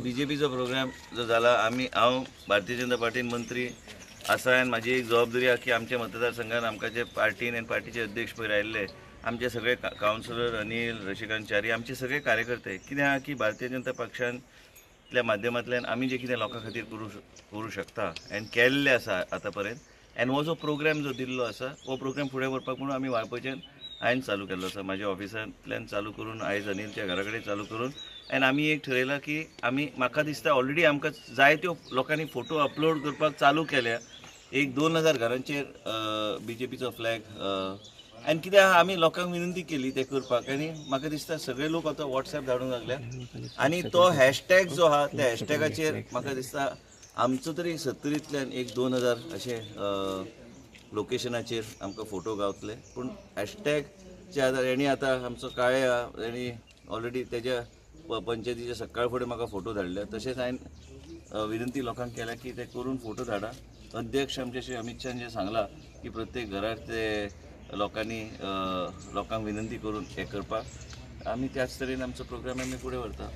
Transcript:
बीजेपीचो programme जो जाला, आमी हांव भारतीय जनता पार्टीन मंत्री आसा आनी म्हाजी एक जबाबदारी आहा की आमच्या मतदारसंघान आमकां जे पार्टीन आनी पार्टीचे अध्यक्ष पयर आयिल्ले आमचे सगळे कावन्सिलर अनिल, रशिकांत च्यारी, आमचे सगळे कार्यकर्ते कितें आहा की भारतीय जनता पक्षांतल्या माध्यमांतल्यान आमी जे कितें लोकां खातीर करूं शकता आनी केल्लें आसा आतां पर्यंत. आनी हो जो प्रोग्राम जो दिल्लो आसा हो प्रोग्राम फुडें व्हरपाक म्हणून आमी वाळपयच्यान हांवें चालू केल्लो आसा, म्हाज्या ऑफिसांतल्यान चालू करून आयज अनिलच्या घरा कडेन चालू करून. आनी आमी एक ठरयलां की आमी म्हाका दिसता ऑलरेडी आमकां जायत्यो लोकांनी फोटो अपलोड करपाक चालू केल्या. एक 2000 घरांचेर बीजेपीचो फ्लॅग. आनी कितें आहा, आमी लोकांक विनंती केली तें करपाक आनी म्हाका दिसता सगळे लोक आतां वॉट्सएप धाडूंक लागल्या आनी तो हॅशटॅग जो आहा त्या हॅशटॅगाचेर म्हाका दिसता आमचो तरी 70तल्यान एक 2000 अशें लोकेशनाचेर आमकां फोटो गावतले. पूण हॅशटॅगच्या आदार हेणी आतां आमचो काळे आहा, हेणी ऑलरेडी तेज्या पंचायतीच्या सकाळ फुडें म्हाका फोटो धाडले. तशेंच हांवें विनंती लोकांक केल्या की ते करून फोटो धाडा. अध्यक्ष आमचे श्री अमित शाहन जें सांगलां की प्रत्येक घरार ते लोकांनी लोकांक विनंती करून हें करपाक, आमी त्याच तरेन आमचो प्रोग्राम आमी फुडें व्हरता.